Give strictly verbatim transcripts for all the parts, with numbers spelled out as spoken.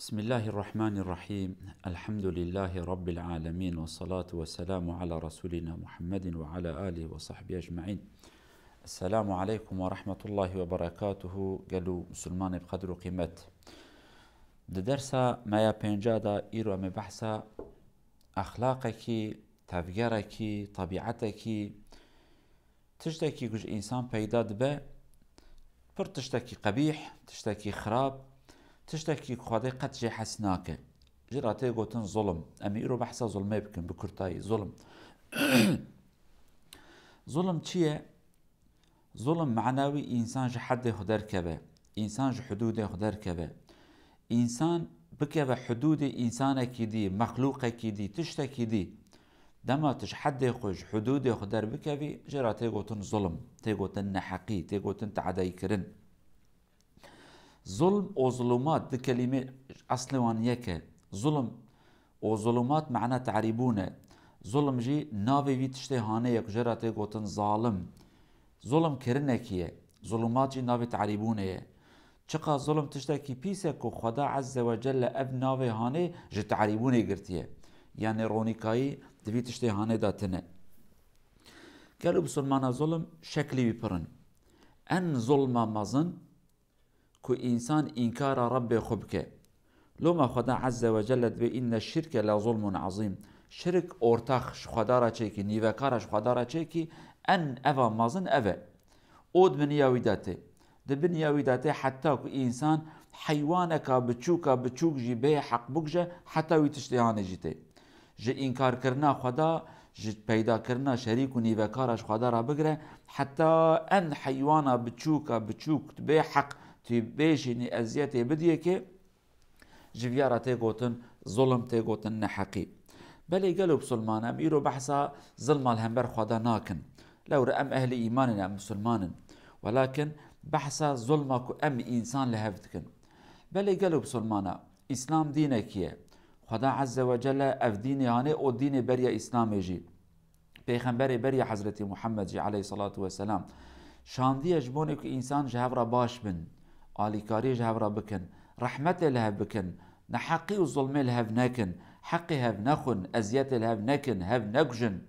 Bismillahirrahmanirrahim. Elhamdülillahi Rabbil alemin ve salatu ve selamu ala Resulina Muhammedin ve ala alihi ve sahbihi ecmain. Esselamu aleykum ve rahmetullahi ve berekatuhu. Gelo Musulmanê bi qedr û qîmet. Di dersa me ya pênca de îro em ê behsa exlaqekî, tevgerekî, tebîetekî, tiştekî ku ji însan peyda dibe, pir tiştekî qebîh, tiştekî xirab, tiştekî ku Xwedê qet jê hez nake. Jê re tê gotin zulm. Em ê îro behsa zulmê bikin, bi kurtayî, zulm. Zulm çi ye? Zulm manawî însan ji heddê xwe derkeve, însan ji hudûdê xwe derkeve. Însan bikeve hudûdê însanekî dî, mexlûqekî dî, tiştekî dî. Dema tu ji heddê xwe, ji hudûdê xwe derbikevî, jê re tê gotin zulm, tê gotin neheqî, tê gotin teadayîkirin. Zulm û zulumat, di kelîmê eslê wan yek e. Zulm û zulumat mana tarîbûn e. Zulm jî navê vî tiştê hanê ye ku jê re tê gotin zalim. Zulm kirinekî ye. Zulumat jî navê tarîbûnê ye. Çiqas zulm tiştekî pîs e ku Xweda Azze ve Celle ev navê hanê ji tarîbûnê girtiye. Yanî ronîkayî di vî tiştê hanê de tine. Gelo bisilmana zulm şeklî wî pir in. En zulma mezin ku însan înkara Rebbê xwe bike. Loma Xweda Azze ve Celle dibê, "Inne şirke la zulmun azîm." Şirk, ortax ji Xweda re çêkî, nîvekara ji Xweda re çêkî, en eva mezin ev e. Û di biniya wî de tê. Di biniya wî de tê heta ku însan heywaneka biçûka biçûk jî bê heq bikuje, heta wî tiştê hanê jî tê. Ji înkarkirina Xweda, ji peydakirina şerîk û nîvekara ji Xweda re bigire, heta en heywana biçûka biçûk tu bê heq tu bêşînî eziyetê bidiyekê, ji viya re tê gotin zulm, tê gotin neheqî. Belê gelo bisilman em îro behsa zilma li hember Xweda nakin. Lewre em ehlî îman in, em misilman in. Welakin behsa zulma ku em însan li hev dikin. Belê gelo bisilmana, Îslam dînekî ye. Xweda Azze ve Celle ev dînê hanê û dînê beriya Îslamê jî. Pêxemberê beriya Hezretî Muhammed jî aleyhissalatu vesselam şandiye ji bonê ku însan ji hev re baş bin, alîkariyê ji hev re bikin, rehmetê li hev bikin, neheqî û zulmê li hev nekin, heqê hev nexwin, eziyetê li hev nekin, hev nekujin.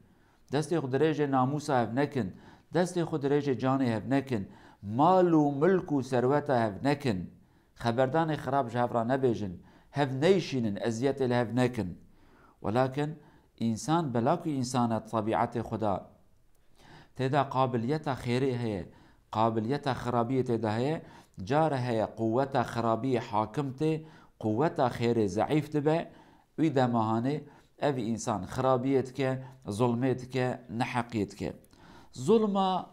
Destê xwe dirêjê namûsa hev nekin, destê xwe dirêjê canê hev nekin, mal û milk û serweta hev nekin. Xeberdanê xirab ji hev re nebêjin, hev neyşînin, eziyetê li hev nekin. Welakin însan bela ku însan e, tebîetê xwe de tê de qabiliyeta xêrê heye, qabiliyeta xirabiyê tê de heye, care heye quweta xirabiyê hakim tê, quweta xêrê zeîf dibe, wî dema hanê ev însan xirabiyê dike, zulmê dike, neheqiyê dike. Zulma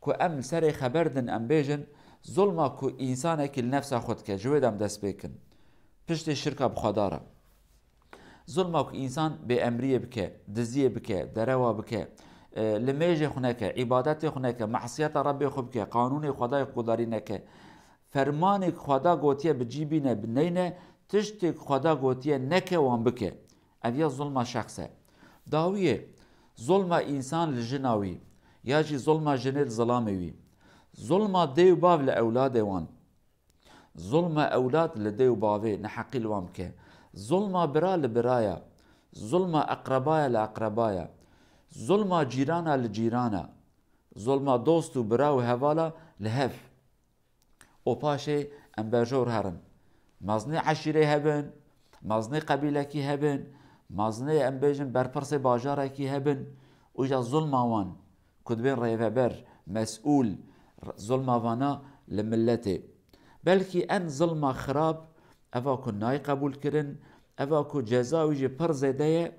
ku em li serê xeber din em bêjin, zulma ku însanekî li nefsa xwe dike, ji wê de em dest pê kin. Piştê şirka bi Xweda re. Zulma ku însan bêemriyê bike, diziyê bike, derewa bike, e, limêjê xwe neke, îbadetê xwe neke, mesiyeta Rebbê xwe bike, qanûnê Xwedayê xwe guhdarî neke, fermanê ku Xweda gotiye bi cî bîne, bi neyne, tiştê ku Xweda gotiye neke wan bike. Ev ya zulma şexs e. Dawiyê, zulma însan li jina wî, ya jî zulma jinê li zilamê wî. Zulma dê û bav li ewladê wan. Zulma ewlad li dê û bavê neheqî li wan bike. Zulma bira li biraya. Zulma eqrebaya li eqrebaya. Zulma cîrana li cîrana. Zulma dost û bira û hevala li hev. Û paşê em berjor herin. Mezinê eşîrê hebin, mezinê qebîlekî hebin, mezinê em bêjin berpirsê bajarekî hebin. Û ja zulma wan ku dibên rêveber, mesûl, r-, zulma vana li miletê. Belkî en zilma xirab, eva ku nayê qebûlkirin, eva ku ceza wî jî pir zêde ye,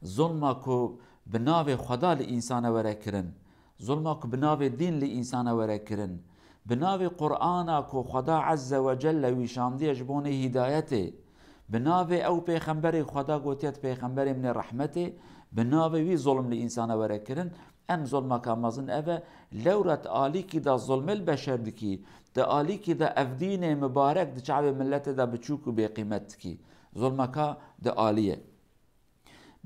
zilma ku bi navê Xweda li însana were kirin, zilma ku bi navê dîn li însana were kirin, bi navê Qur'ana ku Xweda Azze ve Celle wî şandiye ji bonê hîdayetê, bi navê ew pêxemberê Xweda gotiye, "Tu pêxemberê min ê rehmetê", bi navê wî zulm li însana were kirin, en zulmeka mezin ev e, lewra di alîkî de zulmê li beşer dikî, di alîkî de ev dînê mibarek di çavê miletê de biçûk û bêqîmet dikî. Zulmeka di alî ye.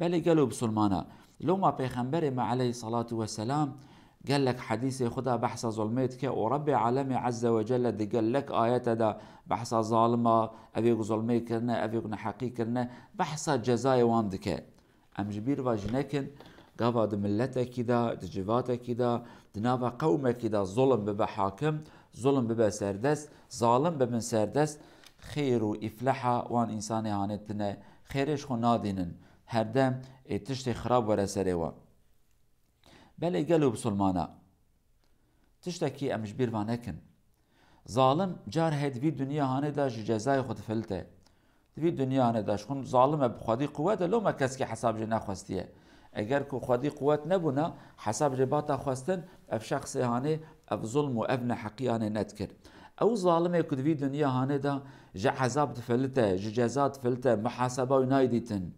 Belê gelo bisilmana, loma Pêxemberê me aleyhissalatu vesselam Gelek hedîsê xwe de behsa zulmê dike û Rebbê Alemê Ezze ve Celle di gelek ayete de behsa zalima, evê ku zulmê kirine, evê ku neheqî kirine, behsa cezayê wan dike. Em ji bîr ve jî nekin, gava di miletekî de, di civatekî de, di nava qewmekî de zulm bibe hakim, zulm bibe serdest, zalim bibin serdest, xêr û îfleha wan însanê hanê tine, xêrê ji xwe nadînin. Herdem ê tiştê xirab were serê wan. Belê gelo bisilmana, tiştekî em ji bîr ve nekin. Zalim car heye di vî dinya hanê de ji cezayê xwe difilite. Di vî dinya hanê de ji xwe zalim e, bi xwedî quwet e, loma keskî hesab jê nexwestiye. Eger ku xwedî quwet nebûna, hesab jê bata xwestin, ev şexsê hanê ev zulm û ev neheqî hanê nedikir. Ew zalimê ku di vî dinya hanê de ji ezab difilite, ji ceza difilite, muhaseba wî nayê dîtin.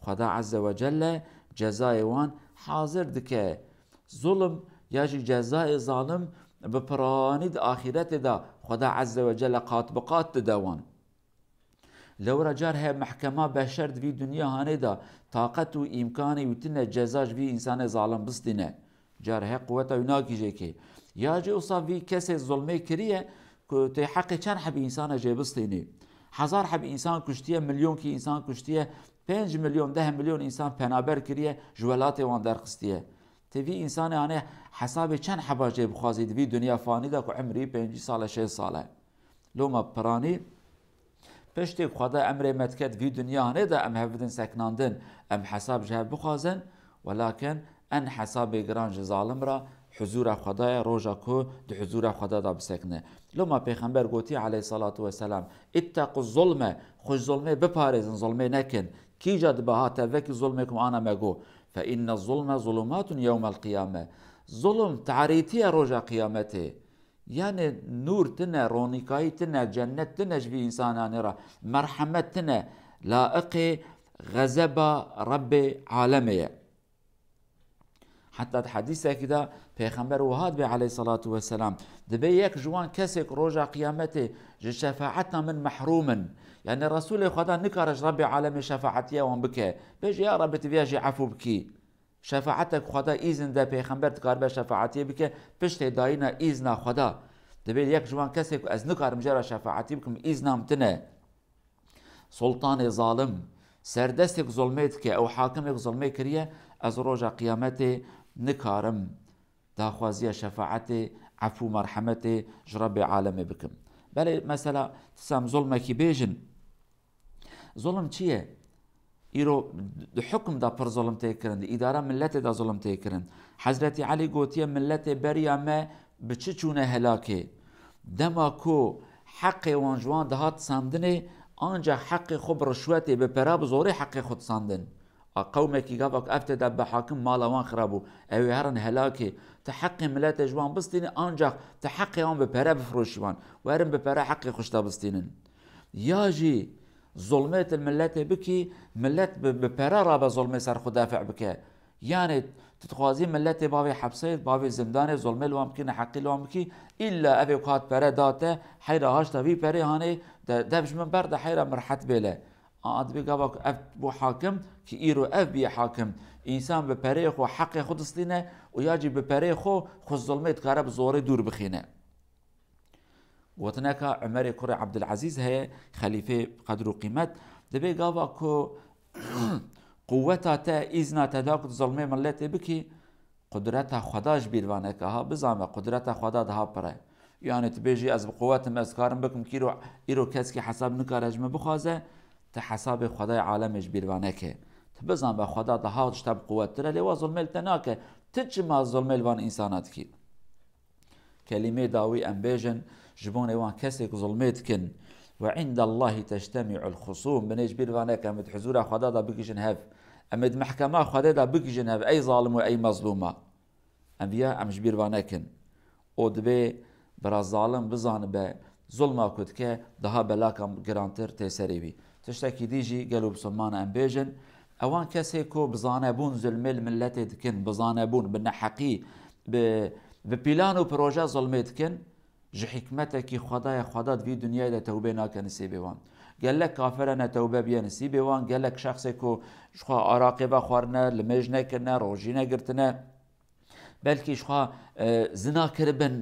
Xweda Azze ve Celle cezayê wan hazir dike. Zulm ya jî cezayê zalim bi piranî di axîretê de Xweda Azze ve Celle qat bi qat dide wan. Lewra car heye mehkema beşer di vî dinya hanê de taqet û îmkanê wî tine ceza ji vî însanê zalim bistîne. Car heye quweta wî nakî jê kê. Ya jî wisa vî kesê zulmê kiriye ku tê heqê çend heb însana jê bistînî. Hezar heb însan kuştiye, milyonkî însan kuştiye, pênc milyon, deh milyon însan penaber kiriye, ji welatê wan derxistiye. Tê vî însanê hanê hesabê çend heba jê bixwazî di vî dinya fanî de ku emrî pêncî sal e, şêst sal e. Loma piranî, piştê ku Xweda emrê me dike di vî dinya hanê de em hev bidin seknandin, em hesab ji hev bixwazin, welakin en hesabê giran ji zalim re huzûra Xweda ye, roja ku di huzûra Xweda de bisekine. Loma Pêxember gotiye aleyhissalatu vesselam, "İttequ zulme, xwe ji zulmê biparêzin, zulmê nekin. Kîja dibe ha tevekî zulmê ku ana me got, fe inne zulme zulumatun yewmel qiyame." Zulm tarîtî ye roja qiyametê. Yani nûr tine, ronîkayî tine, cennet tine ji vî însananê re. Merhemet tine, laiqê xezeba Rebbê alemê ye. Heta di hedîsekî de Pêxember wiha dibê aleyhissalatu vesselam, dibê yek ji wan kesê ku roja qiyametê ji şefaeta min mehrûm in. Yani Resûlê Xweda nikare ji Rebbê alemê şefaetiya wan bike. Bêje, ya Rebbê, tu viya jî efû bikî. Şefaatek Xweda îzin de, pêxember dikaribe şefaetiyê bike, piştê dayîna îzna Xweda. Dibê yek ji wan kesê ku ez nikarim jê re şefaetî bikim, îzna min tine. Sultanê zalim, serdestê ku zulmê dike, ew hakimê ku zulmê kiriye, ez roja qiyametê nikarim daxwaziya şefaetê, efû merhemetê ji Rebbê alemê bikim. Belê mesela, tisem zulmekî bêjin, Zulm çi ye? Îro di hukm de pir zulm tê kirin, di îdara miletê de zulm tê kirin. Hezretî Elî gotiye, miletê beriya me bi çi çûne helakê? Dema ku heqê wan ji wan dihat sandinê, ancax heqê xwe bi rişwetê, bi pera, bi zorê heqê xwe disandin. A qewmekî gava ku ev tê de bi hakim, mala wan xirab bû. Ew ê herin helakê. Tu heqê miletê ji wan bistînî, ancax tu heqê wan bi pere bifroşî wan. Werin bi pere heqê xwe ji te bistînin. Ya jî zulmê tu miletê bikî, milet bi, bi pere rabe zulmê ser xwe defi bike. Yani tu dixwazî miletê bavê hepsê, bavê zindanê, zulmê li wan bikî, neheqî li wan bikî, îlla evê ku hat pere da te, heyra haşta vî perê hanê, de, dev ji min berde, heyra min rehet bêle. A, a dibê gava ku ev bû hakim, ki îro ev bîye hakim. Însan bi pereyê xwe heqê xwe distîne û ya jî bi pereyê xwe xwe zulmê dikare bi zorê dûr bixîne. Gotineka Umerê kurê Ebdulezîz heye, xelîfê qedr û qîmet, dibê gava ku quweta te, îzna te da ku tu zulmê miletê bikî, qudreta Xweda ji bîr va neke. Ha, bizanbe, qudreta Xweda daha pir e. Yani tu bêjî, ez bi quwetim, ez karim bikim, kîro, îro keskî hesab nikare ji min bixwaze, tu hesabê Xwedayê alemê ji bîr va neke. Tu bizanbe, Xweda daha ji te bi quwettir e, lê wa zulmê li te nake. Tu çima zulmê li van însana dikî? Kelîmê dawî em bêjin, ji bonê wan kesê ku zulmê dikin. "Ve indallahî teştemi'ul husûm." Binê ji bîr va neke, em ê di huzûra Xweda de bigihîjin hev. Em ê di mehkema Xwedê de bigihîjin hev, ey zalim û ey mezlûma. Em viya em ji bîr va nekin. Û dibê bira zalim bizanibe, zulma ku dike, daha belaka girantir tê serê wî. Tiştekî dî jî gelo bisilmana em bêjin, ewan kesê ku bi zanebûn zulmê li miletê dikin, bi zanebûn, bi neheqî, bi, bi pîlan û proje zulmê dikin, ji hikmetekî Xwedayê Xweda di vî dinyayê de tewbê nake nisîbê wan. Gelek kafir hene tewbe biye nisîbê wan, gelek şexsê ku ji xwe araqê vexwarine, limêj nekirine, rojî negirtine, Belkî ji xwe e, zina kiribin,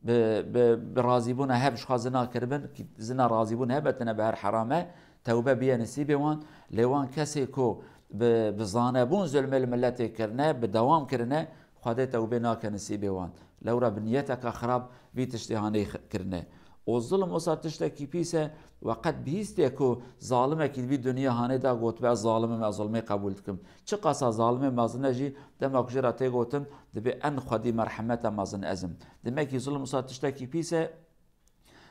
bi, bi, bi razîbûna hev ji xwe zina kiribin, zina razîbûn hebetine bi her herame, tewbe biye nisîbê wan. Lê wan kesê ku bi, bi zanebûn zulmê li miletê kirine, bi dewam kirine, Xwedê tewbê nake nisîbê wan. Lewra bi niyeteke xirab vî tiştê hanê kirine. Û zulm wisa tiştekî pîs e, we qet bihîstiye ku zalimekî di vî dinyê hanê de gotibe, ez zalim im, ez zulmê qebûl dikim. Çiqasa zalimê mezin e jî, dema ku jê re tê gotin, dibê en xwedî merhemete mezin ez im. Demekî zulm wisa tiştekî pîs e,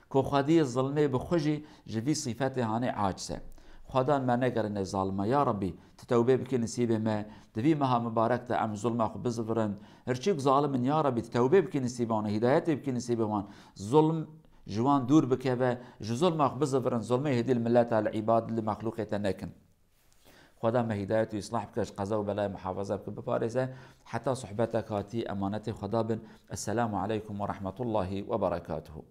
ku xwedî zilmê bi xwe jî ji vî sîfetê hanê aciz e. Xwedan me negerine zalima. Ya Rebî, tu tewbê bikî nisîbê me, di vî meha mibarek de em zulma xwe bizivirin. Hirçî ku zalim in, ya Rebî, tu tewbê bikî nisîbê wan, hîdayetê bikî nisîbê wan. Zulm ji wan dûr bikeve, ji zulma xwe bizivirin, zulmê hêdî li mileta, li îbad, li mexlûqê te nekin. Xweda me hîdayet û îslah bike, ji qeza û belayê muhafaza bike, biparêze. Heta sohbetek hatî, emanetê Xweda bin. Esselamu aleykum ve rahmetullahi ve berekatuhu.